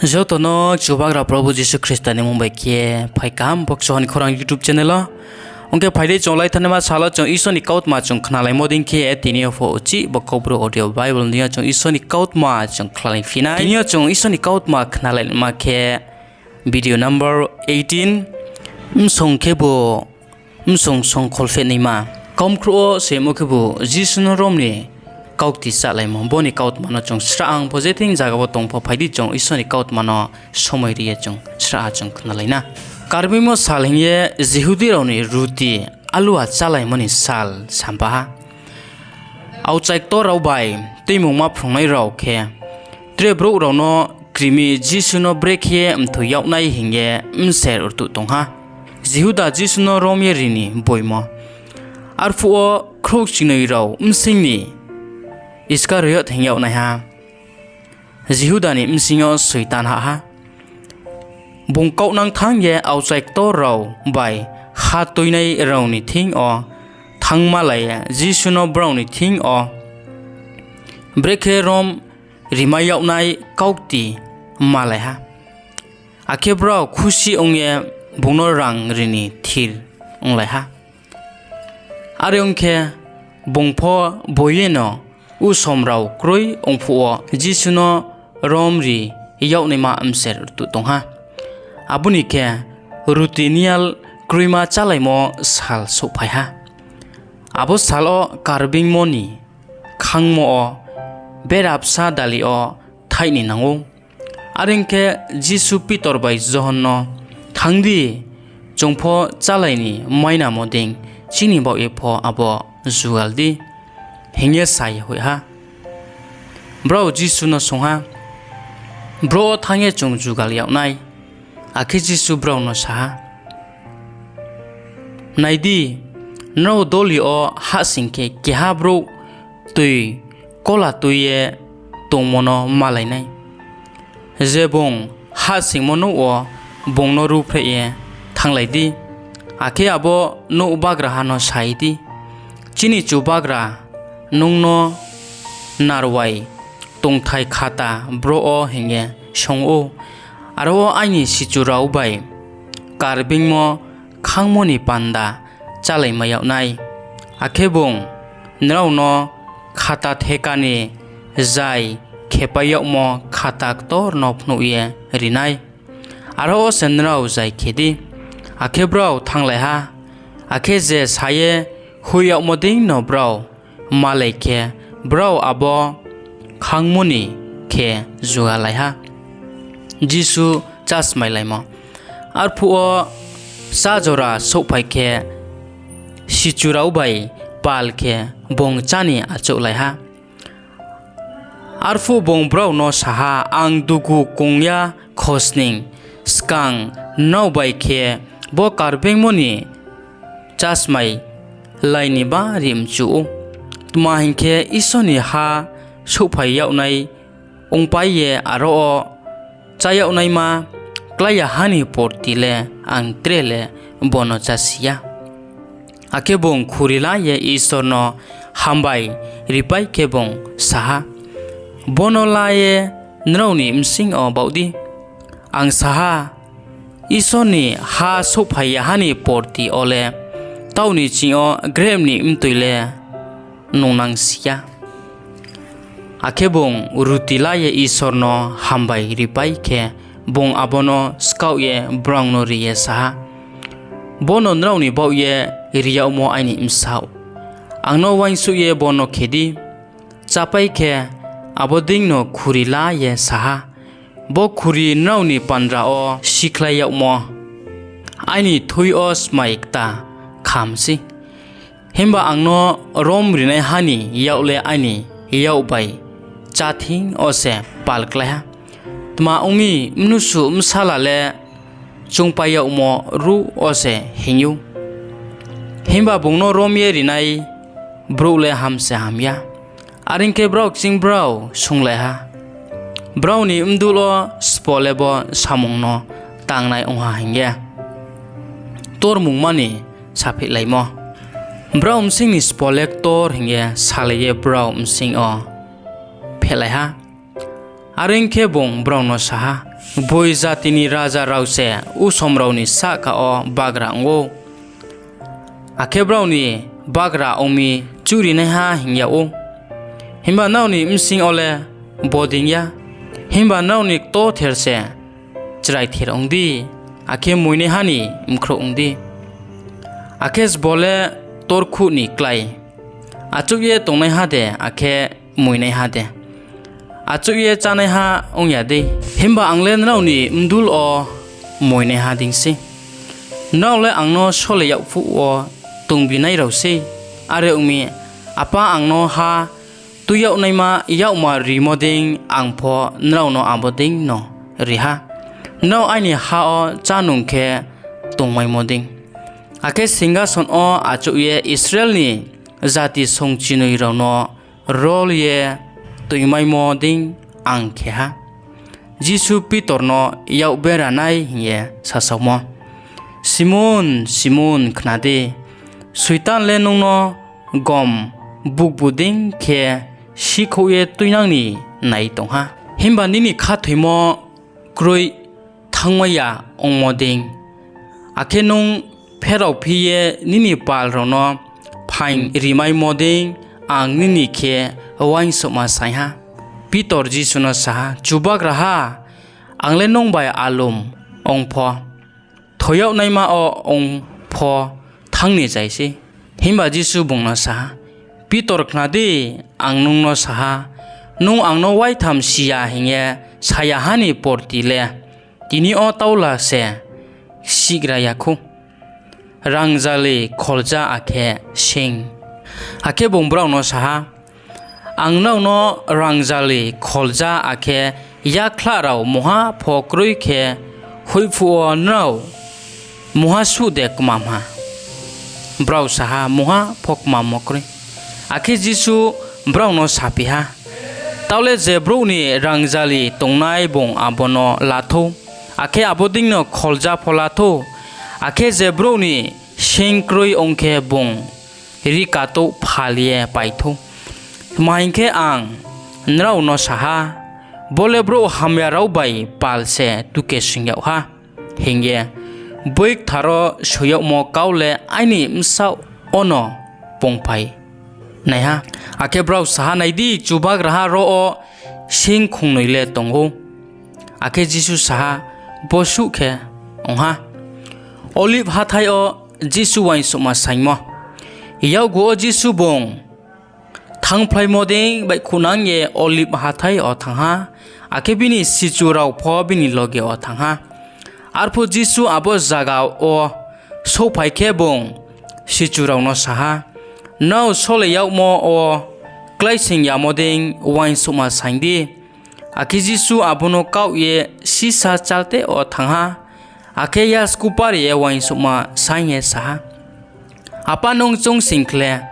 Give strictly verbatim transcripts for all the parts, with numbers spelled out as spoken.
Joto no Chubagra Probhu Jisu Khrista ni mmung bai khe phai kaham, bo Kchuha ni Khorang YouTube channel o. Ong khe phai di, chung laithanaima sal o chung Isor ni kautma chung khnalaimo dei khe, tini yo pho uchih bo Kaubru audio Bible ni yo chung Isor ni kautma chung khnalai phi nai. Tini yo chung Isor ni kautma khnalaima khe video number eighteen, bsong khebu bsong songkholphehnaima. Kaumkhrouh wo soimo khebu Jisu no rom ni kaukti chálaimo, bo ni kautma no chung srahha. Ong pho je thing zaga wo tong pho, phai di chung Isor ni kautma no somoi ri ye chung srahha chung khnalai na. Karbeingmo sal hing ye Jihudi rao ni ruti alua chálaimo ni sal sampha ha. Aokchai ktor rao bai Tuimungma phrungnai rao khe tre brouh rao no kri mi Jisu no brekhe mthoi yag nai hing ye mser rtuh tong ha. Jihuda Jisu no rom ye ri ni boimo. Arphuh wo khrouhchingnoi rao bsing ni Iskariot hing yagnaiha, Jihuda ni bsing yo Soitan hah ha. Bung kaunang thanng ye aokchai ktor rao bai ha tuinai rao ni thing yo thanngmalai ye Jisu no brao ni thing yo brekhe rom rimai yag nai kaukti malai ha. Akhe brao khusi ong ye bung no rang ri ni thir onglai ha. Are ong khe, bung pho boi yeno usom rao kroi ongphuh wo Jisu no rom ri yag naima mser rtuh tong ha. Abo ni khe, ruti nial kroima chálaimo sal souhphai ha. Abo sal wo Karbeingmo ni khangmo wo bera bsa dali yo thaih ni nang ou. Are ong khe, Jisu Pitor bai Johon no, Thanng di, chung pho chálai ni mainamo dei chini baoh ye pho abo jugal di, hing ye sa ye hoih ha. Brao Jisu no swunng ha, Bro wo thanng ye chung jugal yag nai? Akhe Jisu brao no sa ha, Nai di, nrao doli yo hahsoing khe keha brouh toi kola tui ye tongmo no malai nai. Je bung hahsoingmo nouh wo bung no ruhphreh ye thannglai di, akhe abo nouh bagraha no sai di, ‘Chini Chubagra, nung no narwai tongthai khata bro wo’ hing ye swunng ou. Aro wo aini sichu rao bai Karbeingmo khangmo ni panda chálaimai yag nai, akhe bung nrao no khata theka ni zai khepai yagmo khata ktor no phnuh ye ri nai. Aro wo se nrao zai khe di. Akhe brao thannglai ha. Akhe je sa ye hoih yagmo deino brao malai khe, brao abo khangmo ni khe jugalai ha. Jisu Chásmailaimo Arphuh wo chá jora souhphai khe, sichu rao bai pal khe bung chá ni achouhlai ha. Arphuh bung brao no sa ha, Ang dugu kong ya khosning skang nrao bai khe bo Karbeingmo ni chásmailai ni bari mchu ou. Tma hing khe, Isor ni ha souhphai yag nai ongpai ye aro wo chá yag naima klái ya ha ni porti le ang tre le bo no chási ya. Akhe bung khuri la ye Isor no hambai ripai khe bung sa ha, Bo no la ye nrao ni bsing yo baoh di. Ang sa ha, Isor ni ha souhphai ya ha ni porti yo le taoh ni ching yo grep ni mtoi le nungnangsi ya. Akhe bung ruti la ye Isor no hambai ripai khe, bung abo no skaoh ye brao no ri ye sa ha, Bo no nrao ni baoh ye ri yagmo aini bsaoh. Ang no uaingsouh ye bo no khe di. Chápai khe, abo deino khuri la ye sa ha, Bo khuri nrao ni bandra wo sikhlai yagmo aini thui yo smai kta kham sei. Himba ang no rom rinaiha ni yak le aini yak bai chá thing yo se pal klái ha. Tma ong mi, Mnusu Bsala le choungpai yagmo ruh wo se hinng ou. Himba bung no rom ye rinai brouh le ham se ham ya. Are ong khe, brao kching brao swunnglai ha, Brao ni bdul wo sbo le bo samung no tangnai ong ha hing ye? Ktormungma ni Saphehlaimo Brao bsing ni sbo le ktor hing ye salai ye brao bsing yo phehlai ha. Are ong khe, bung brao no sa ha, Gboing jati ni raja rao se usom rao ni sahka wo bagra ong ou, akhe brao ni bagra ong mi chuhrinaiha hing yag ou. Himba nrao ni bsing yo le bodei ya; himba nrao ni ktorther se chraither ong di, akhe moingnaiha ni bkhrouh ong di. Akhe sbo le torkhuh ni klái? Achouh ye tongnaiha de, akhe moingnaiha de? Achouh ye chánaiha ong ya dei? Himba ang le nrao ni bdul wo moingnaiha dei sei. Nrao le ang no sole yag phuh wo tongbi nai rao sei. Are ong mi, Apa ang no ha tui yag naima yakmar rimo dei, ang pho nrao no abo dei no ri ha, nrao aini ha wo chánung khe tongmaimo dei, akhe singkason wo achouh ye Israel ni jati songchingnoi rao no rol ye toingmaimo dei ang khe ha. Jisu Pitor no Yak Beranai Hing ye Sasaomo Simon, Simon, khna di, Soitan le nung no gom bukbu dei khe sikhouh ye tuinang ni nai tong ha, himba nini khathoimo kroi thanngmai ya ongmo dei. Akhe nung pheraophi ye nini pal rao no phaing rimaimo dei ang nini khe uaingsouhma saing ha. Pitor Jisu no sa ha, Chubagraha, ang le nung bai alum ong pho, thoi yag naima wo ong pho, thanng ni zai sei. Himba Jisu bung no sa ha, Pitor, khna di, ang nung no sa ha, nung ang no waitham si ya hing ye sa ya ha ni porti le tini yo taula se sigra ya khou. Rangjali Kholja Akhe Seing Akhe bung brao no sa ha, Ang nrao no rangjali, kholja, akhe yakhlah rao mungha pho kroi khe hoih phuh wo nrao mungha suh de kmam ha? Brao sa ha, Mungha pho kmammo kroi. Akhe Jisu brao no saphi ha, Taoh le je brouh ni rangjali tongnai, bung abo no la thou, akhe abo deino kholja pho la thou. Akhe je brouh ni seing kroi ong khe, bung rikatouh phal ye pai thou. Tma hing khe, ang nrao no sa ha, bo le brouh hamya rao bai pal se tukesoing yag ha, hing ye boi kthar wo soi yagmo kau le aini bsaoh wono pungphai nai ha. Akhe brao sa ha, Nai di, Chubagraha, ro wo seing khongnoi le tong ou. Akhe Jisu sa ha, Bo suh khe ong ha. Olib Hathái yo Jisu Uaingsouhma Saingmo Yakgu wo Jisu bung thanngphlaimo dei baihkhouhnang ye Olib hathái yo thanng ha, akhe bini sichu rao pho bini loge wo thanng ha. Arphuh Jisu abo zaga wo souhphai khe, bung sichu rao no sa ha, Nrao sole yagmo wo kláisoing yamo dei uaingsouhma saing di. Akhe Jisu abo no kaoh ye sisá chalteh wo thanng ha, akhe yasku par ye uaingsouhma saing ye sa ha, Apa, nung choung sing khle,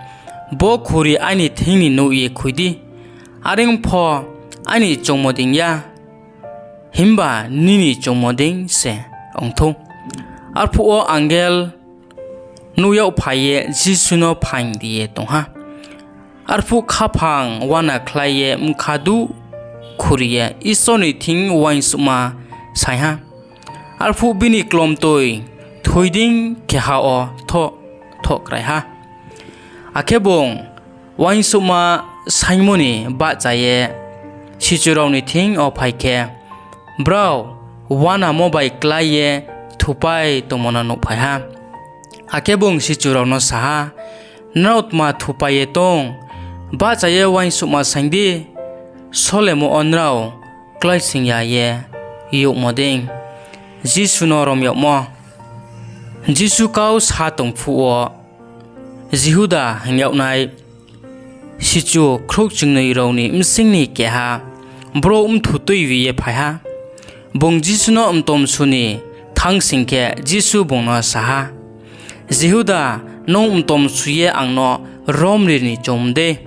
bo khuri aini thing ni nouh ye khui di. Are ong pho aini choungmo dei ya, himba nini choungmo dei se ong thou. Arphuh wo angel nuh yagphai ye Jisu no phaing ri ye tong ha. Arphuh khaphang uanakhlai ye bkha duh khuri ye Isor ni thing uaingsouhma saing ha. Arphuh bini klomtoi thoi dei keha wo thoh thoh krai ha. Akhe bung uaingsouhma saingmo ni bahcha ye sichu rao ni thing yo phai khe, brao uanamo bai klái ye thupai tongmo no nuhphai ha. Akhe bung sichu rao no sa ha, Nrao tma thupai ye tong? Bahcha ye uaingsouhma saing di, solemo wo nrao kláisoing ya ye youhmo dei. Jisu no Rom Yagmo Jisu kau sa tong phuh wo, Jihuda hing yagnai sichu khrouhchingnoi rao ni bsing ni keha brouh bthwu tuibi ye phai ha. Bung Jisu no mtomsu ni thanng sing khe, Jisu bung no sa ha, Jihuda, nung mtomsu ye ang no romri ni choungmo dei?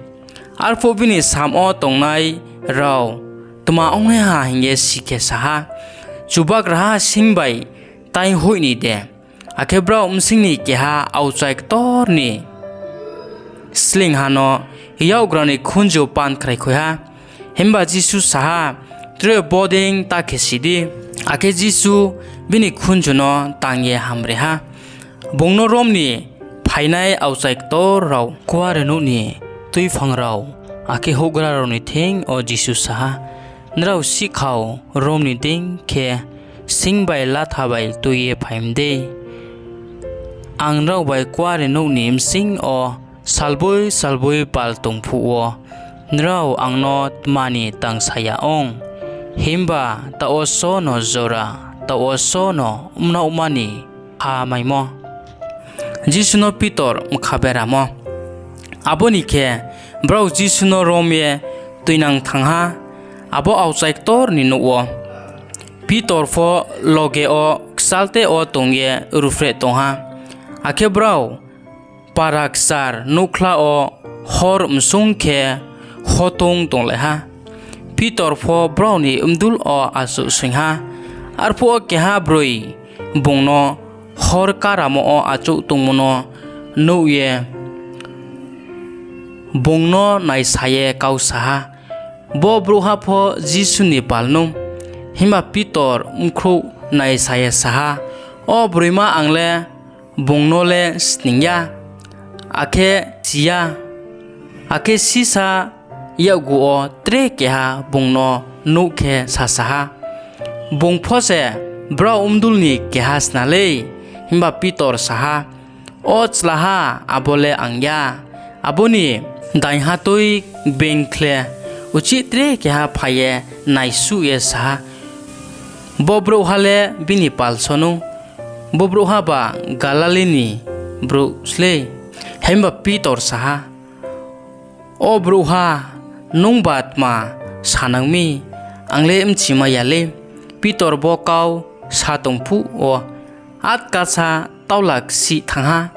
Arphuh bini samm wo tongnai rao tma ongnaiha hing ye si khe sa ha, Chubagraha, seing bai tainghoih ni de? Akhe brao bsing ni keha aokchai ktor ni sleingha no yakgra ni khunju pankhrai khui ha. Himba Jisu sa ha, tre bodei ta khe si di. Akhe Jisu bini khunju no tang ye hamri ha. Bung no rom ni phainai aokchai ktor rao kuarenouh ni tuiphang rao akhe houhgra rao ni thing yo Jisu sa ha, Nrao sihkhao rom ni dei khe sing bai latha bai tui ye phai mdei? Ang nrao bai kuarenouh ni bsing yo salboi salboi pal tong phuh wo, nrao ang no tma ni tangsa ya ong? Himba taoh wo só no jora, taoh wo só no mnaohma ni ha maimo. Jisu no Pitor Mkha Beramo Abo ni khe, brao Jisu no rom ye tuinang thanng ha, abo aokchai ktor ni nouh wo. Pitor pho loge wo kchalteh wo tong ye ruphreh tong ha. Akhe brao para kchar nouhkhla wo hor msung khe hotoung tonglai ha. Pitor pho brao ni bdul wo achouhsoing ha. Arphuh wo keha broi bung no hor karamo wo achouh tongmo no nuh ye bung no naisa ye kau sa ha, Bo brouhha pho Jisu ni pal nou. Himba Pitor bkhrouh naisa ye sa ha, O broima, ang le bung no le sning ya, akhe si ya. Akhe sisá yakgu wo tre keha bung no nuh khe sasa ha, Bung pho se brao bdul ni keha sna lei. Himba Pitor sa ha, O chlaha, abo le ang ya. Abo ni dainghatui gbeing khle uchih tre keha phai ye naisuh ye sa ha, Bo brouhha le bini pal só nou, bo brouhhaba Galili ni brouh slei. Himba Pitor sa ha, O brouhha, nungba tma sanang mi, ang le bchimai ya lei. Pitor bo kau sa tong phuh wo atkasa taula ksih thanng ha.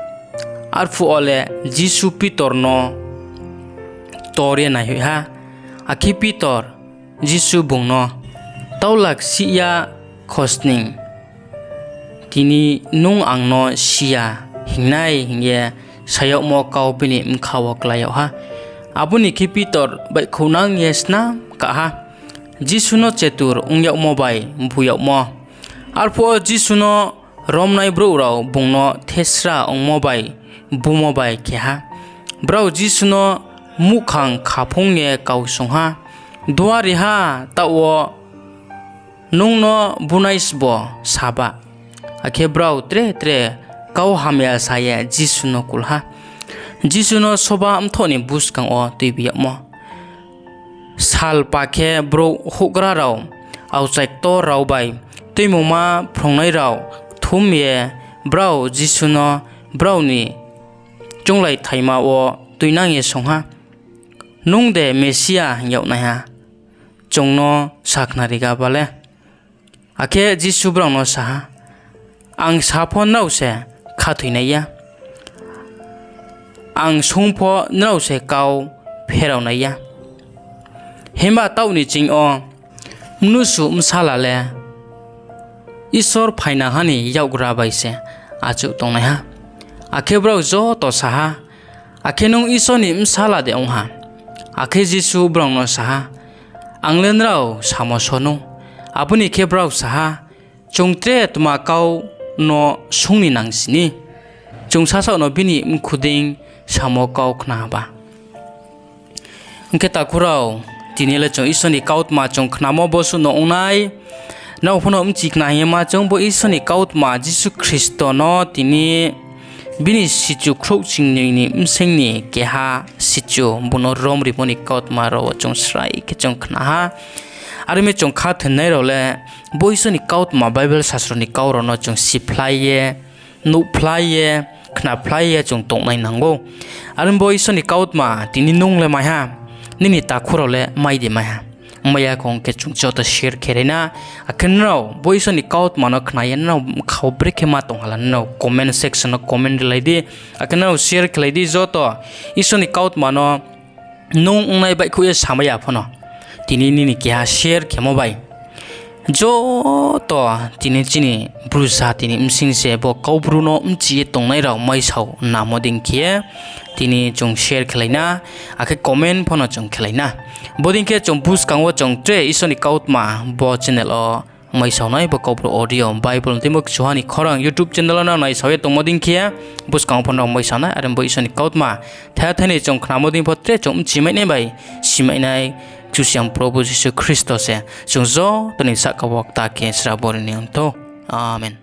Arphuh wo le Jisu Pitor no ktor ye naihoih ha. Akhe Pitor Jisu bung no, Taula ksih ya khosning, tini nung ang no si ya hing nai, hing ye sa yagmo kau bini bkha wo klái yag ha. Abo ni khe Pitor baihkhouhnang ye snam kah ha, Jisu no chetur ong yagmo bai bu yagmo. Arphuh wo Jisu no romnai brouh rao bung no thesra ongmo bai bumo bai khe ha. Brao Jisu no muhkhang khaphung ye kau swunng ha, Duariha, taoh wo nung no bunai sbo saba? Akhe brao tre tre kau hamya sa ye Jisu no kul ha. Jisu no Soba Mthoh ni Buskang wo Tuibi Yagmo Salpa khe brouh houhgra rao, aokchai ktor rao bai Tuimungma phrungnai rao kthum ye brao Jisu no brao ni chounglaithaima wo tuinang ye swunng ha, Nung de Mesia hing yagnaiha, chung no sakhnari gaba le? Akhe Jisu brao no sa ha, Ang sa pho nrao se khathoinai ya, ang swunng pho nrao se kau pherao nai ya. Himba taoh ni ching yo Mnusu Bsala le Isor phainangha ni yakgra bai se achouh tongnaiha. Akhe brao joto sa ha, Akhe nung Isor ni Bsala de ong ha? Akhe Jisu brao no sa ha, Ang le nrao samo só nou. Abo ni khe brao sa ha, Chung tre tma kau no swunng ni nang si ni? Chung sasaoh no bini mkhu dei samo kau khna ha ba? Ong khe takhu rao, tini le chung Isor ni kautma chung khnamo bosuh no ong nai. Nrao pho no bchi khna hing ye ma chung bo Isor ni kautma Jisu Khristo no tini bini sichu khrouhchingnoi ni bsing ni keha sichu bung no rom rimo ni kautma rao wo chung srai khe chung khna ha. Are mi chung khathoinai rao le bo Isor ni kautma Bible sasro ni kau rao no chung siphlai ye, nuhphlai ye, khnaphlai ye chung tongnai nang ou. Are mi bo Isor ni kautma tini nung le mai ha, nini takhu rao le mai de mai ha. Mai ya khong khe chung joto share khe ri na. Akhe nrao bo Isor ni kautma no khna ye nrao bkha wo brekhe ma tong hala nrao comment section no comment rilai di. Akhe nrao share khelai di joto Isor ni kautma no nung ongnai baihkhouh ye samai ya pho no. Tini nini keha share khemo bai Joto tini chini Bru jati ni bsing se bo Kaubru no bchi ye tongnai rao maisao namo dei khe, tini chung share khelai na, akhe comment pho no chung khelai na. Bodei khe chung buskang wo chung tre Isor ni kautma bo channel wo maisao nai bo Kaubru audio Bible ni tei bo Kchuha ni Khorang YouTube channel wo nang naisao ye tongmo dei khe, buskang wo pho nrao maisao nai, are bo Isor ni kautma thaiha thainoi chung khnamo dei pho tre chung bchi mai nai bai, si mai nai Kchusoyang Probhu Jisu Khristo se chung joto ni sahka wo kta khe srabo ri ni ong thou. Amen.